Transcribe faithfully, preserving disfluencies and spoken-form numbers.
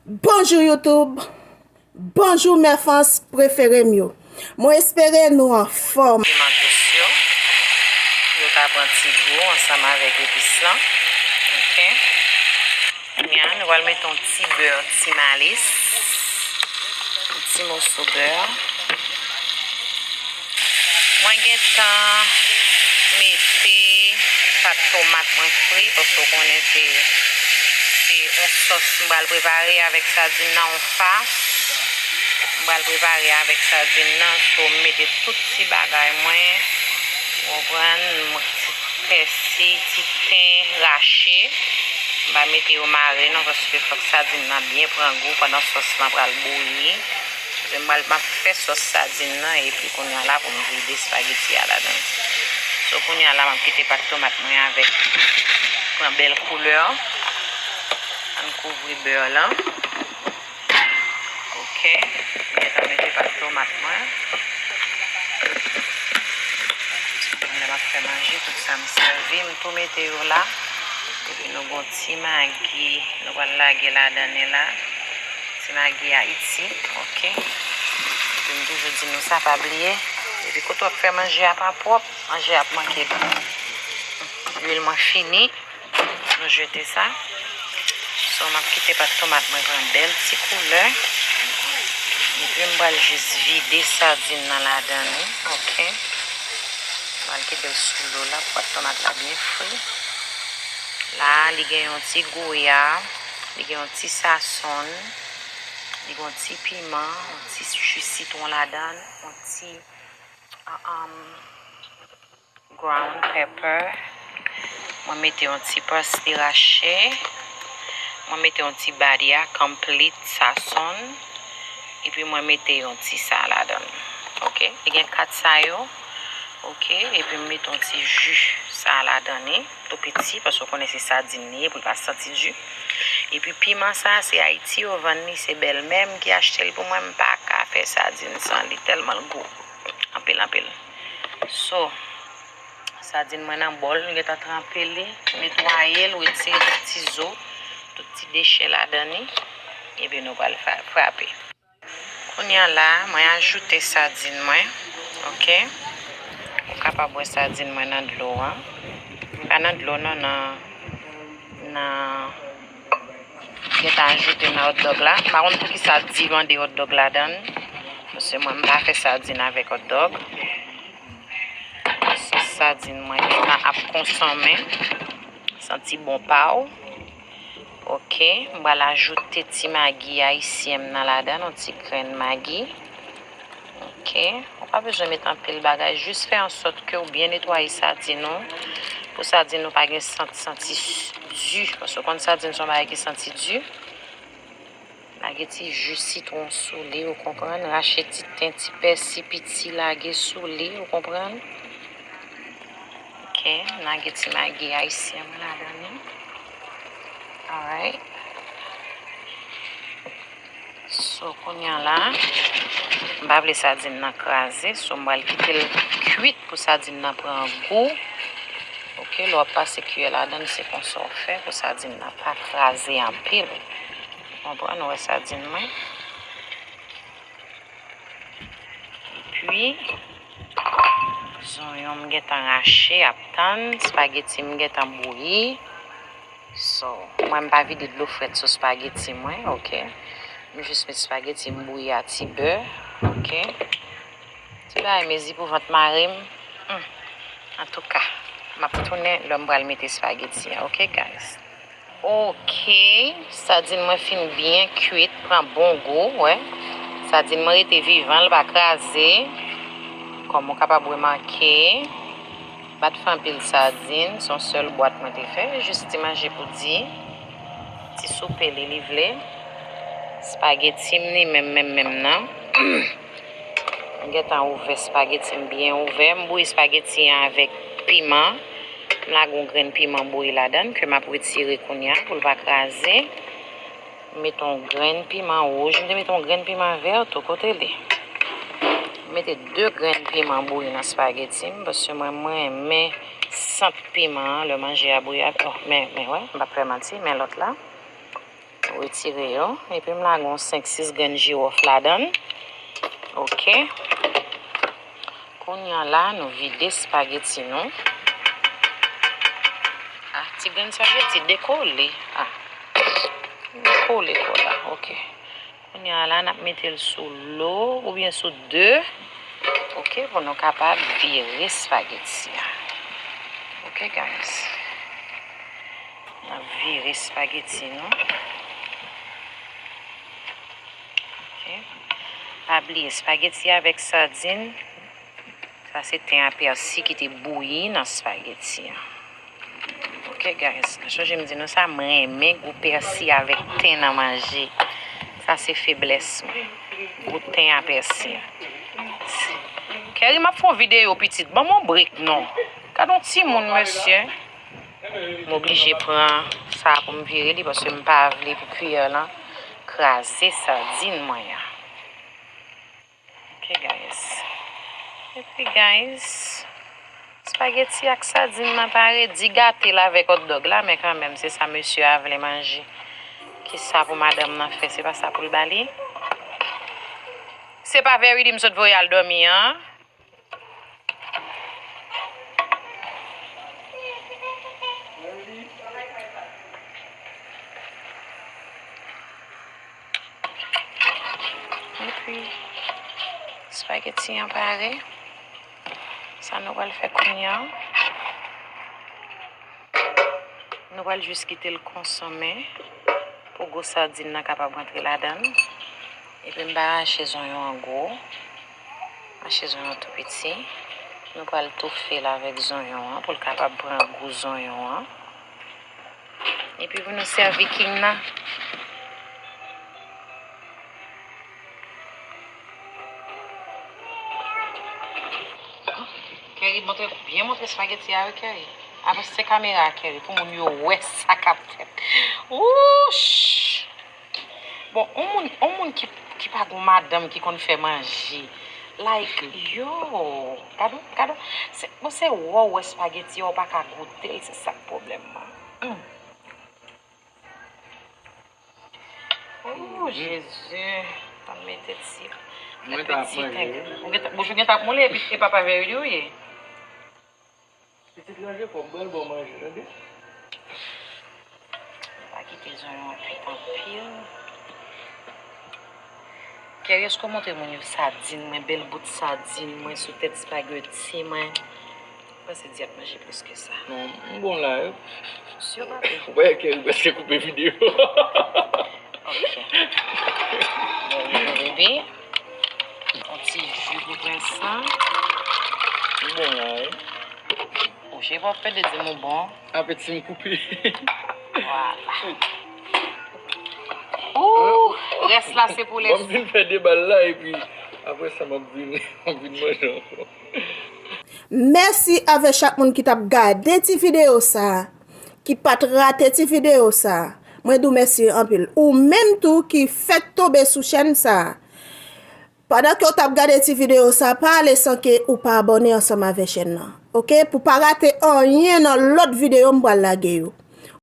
Bonjou YouTube! Bonjou mè fans prefere m yo! Mwen espere nou anfòm. Piman dous yo, pou yo ka pran ti gou ansanm avèk epis lan. Ok. Kounye a, nou pral mete yon ti bè, ti malis, yon ti moso bè. Mwen gentan mete pat tomat mwen fri, paske w konnen se, se yon sòs m pral prepare avèk sadin nan, yon fas. M pral prepare avèk sadin nan, so m mete tout ti bagay mwen, w konprann, ti pèsi, ti ten rache. M pa mete yo mare non, paske fòk sadin nan byen pran gou pandan sòs lan pral bouyi. Epi m pral, m ap fè sòs sadin nan, epi kounye a la pou m vide espageti a ladan. So, kounye a la, m ap kite pat tomat mwen avèk, pran bèl koulè. Ann kouvri bè lan. Ok. M gentan mete pat tomat mwen. Lè m ap fè manje, tout sa m sèvi, m tou mete yo la. Epi nou gon ti magi, nou pral lage ladan li la. Ti magi Ayiti, ok. Epi m toujou di nou sa, pa bliye. Epi kote w ap fè manje a pa pwòp, manje a ap manke lwil mwen fini. Nou jete sa. So, m ap kite pat tomat mwen pran bèl ti koulè. Epi m pral jis vide sadin nan ladan li, ok. M pral kite l sou dlo la pou pat tomat la byen fri. La, li gen yon ti gouya, li gen yon ti sasonn, li gen yon ti piman, yon ti ji sitwon ladan, yon ti, ah, um, ground pepper. Mwen mete yon ti pastè rache. Mwen mete yon ti badya complete sasonn. Epi mwen mete yon ti sa ladan. Ok, li gen kat sa yo. Ok, epi m mete yon ti ji sa ladan li, tou piti, paske w konnen se sadin li ye, pou l pa santi di. Epi piman sa, se Ayiti yo vann li, se bèlmè m ki achte l pou mwen, m pa ka fè sadin san li, tèlman l gou. Anpil, anpil. So, sadin mwen nan bòl, m gentan tranpe li, netwaye l, retire tout ti zo, tout ti dechè ladan li. Epi nou pral fa-, frape. Kounye a la, mwen ajoute sadin mwen, ok? Ou kapab wè sadin mwen nan dlo a. Pa nan dlo non, nan, nan gentan ajoute nan hot dog la. M pa konn poukisa Di mande hot dog ladan l. Paske mwen, m pa fè sadin avèk hot dog. Sòs sadin mwen gentan ap konsonmen. Santi bon pa w. Ok, m pral ajoute ti magi ayisyen m nan ladan l, yon ti grenn magi. Ok, ou pa bezwen met anpil bagay, jis fè an sòt ke w byen netwaye sadin ou, pou sadin ou pa gen sant, santi s-, di, paske w konn sadin se yon bagay ki santi di. Lage ti ji sitwon sou li, ou konprann, rache ti ten, ti pèsi piti, lage sou li, ou konprann. Ok, m lage ti magi ayisyen mwen ladan li. Alright. So, kounye a la, m pa vle sadin nan kraze, so m pral kite l kwit pou sadin nan pran gou. Ok, lè w ap pase kiyè ladan l, se konsa w fè pou sadin nan pa kraze anpil. Ou konprann, ou wè sadin mwen. Epi, zonyon m gentan rache, ap tann, espageti m gentan bouyi. So, mwen m pa vide dlo frèt sou espageti mwen, ok. M jis met espageti m bouyi a ti bè, ok. Ti bagay mezi pou vant mari m. Hmm. Antouka, m ap tounen lè m pral mete espageti an, ok, guys? Ok, sadin mwen fin byen kwit, pran bon gou, wè. Sadin mwen rete vivan, l pa kraze. Kòm ou kapab remake, m pa t fè anpil sadin, se yon sèl bwat mwen te fè, jis ti manje pou di, ti soupe li, li vle. Espageti m li menm, menm, menm nan. M gentan ouvè espageti m byen ouvè. M bouyi espageti an avèk piman. M lage yon grenn piman bouyi ladan l ke m ap retire kounye a pou l pa kraze. M mete yon grenn piman wouj. M te mete yon grenn piman vè tou, kote li? M mete de grenn piman bouyi nan espageti m, paske mwen, mwen renmen sant piman an lè manje a bouyi avè, oh, men, men, wè, m p ap fè manti, men lòt la. Retire yo. Epi m lage yon senk sis grenn jiwòf ladan l. Oke. Kounye a la, nou vide espageti nou. Ah, ti grenn espageti dekole. Ah, dekole kò la. Oke. Kounye a la, n ap mete l sou lo oubyen sou de. Oke, pou nou kapab vire espageti a. Oke, guys. N ap vire espageti nou. Oke. Pa bliye, espageti avèk sadin, sa se ten a pèsi ki te bouyi nan espageti an. Oke, guys, nou chonje m di nou sa, m renmen gou pèsi avèk ten nan manje. Sa se feblès mwen. Gou ten a pèsi. Kerry, m ap fè yon videyo, pitit. Ban m yon break, non. Gad yon timoun, mesye. M oblije pran sa pou m vire li, paske m pa vle pou kiyè lan kraze sadin mwen an. Ok, guys. Epi, guys, espageti ak sadin nan pare. Di gate l avèk hot dog la, men kanmenm, se sa mesye a vle manje. Ki sa pou madanm nan fè? Se pa sa pou l ba li? Se pa Verity m sot voye al dòmi an? Epi, espageti an pare. Sa nou pral fè kounye a. Nou pral jis kite l konsome pou gou sadin nan kapab rantre ladan l. Epi m pa rache zonyon an gwo. Rache zonyon tou piti. Nou pral toufe l avèk zonyon an pou l kapab pran gou zonyon an. Epi pou nou sèvi king nan. Kerry, montre, byen montre espageti a, wi, Kerry. Avanse kamera a, Kerry, pou moun yo wè sa k ap fèt. Wouch! Bon, on moun, on moun ki, ki pa gon madanm ki konn fè manje. Like, yo, gade, gade, se, bon, se wè w wè espageti a, w pa ka goute l, se sa k pwoblèm mwen. Mm. Oh, Jezi. Pa mete ti. Mwen ta ap manje, wi. Ou gen, bouch ou gen t ap moule, epi e papa Verity ou ye. Pitit ranje fò m ba l bon manje, tande. Pa kite zonyon an kwit anpil. Kerry, èske w montre moun yo sadin mwen, bèl bout sadin mwen sou tèt espageti mwen? Panse di ap manje plis ke sa. Non, m bon la, wi. Si w pa pe. Ou pa wè Kerry prèske koupe videyo. Ok. Bon, bebe. Yon ti ji pou pran sa. M bon la, wi. Ou je pa pèdi di m ou bon. Apeti m koupe. Vwala. Ooh, rès la se pou lè. Bon, m fin fè de bal la, epi apre sa, m ap vin, m ap vin manje ankò. Mèsi avè chak moun ki t ap gade ti videyo sa a, ki pa t rate ti videyo sa a. Mwen di w mèsi anpil. Ou menm tou ki fèk tonbe sou chèn sa a. Pandan ke w t ap gade ti videyo sa, pa ale san ke ou pa abòne ansanm avè chèn nan. Oke? Pou pa rate anyen nan lòt videyo m pral lage yo.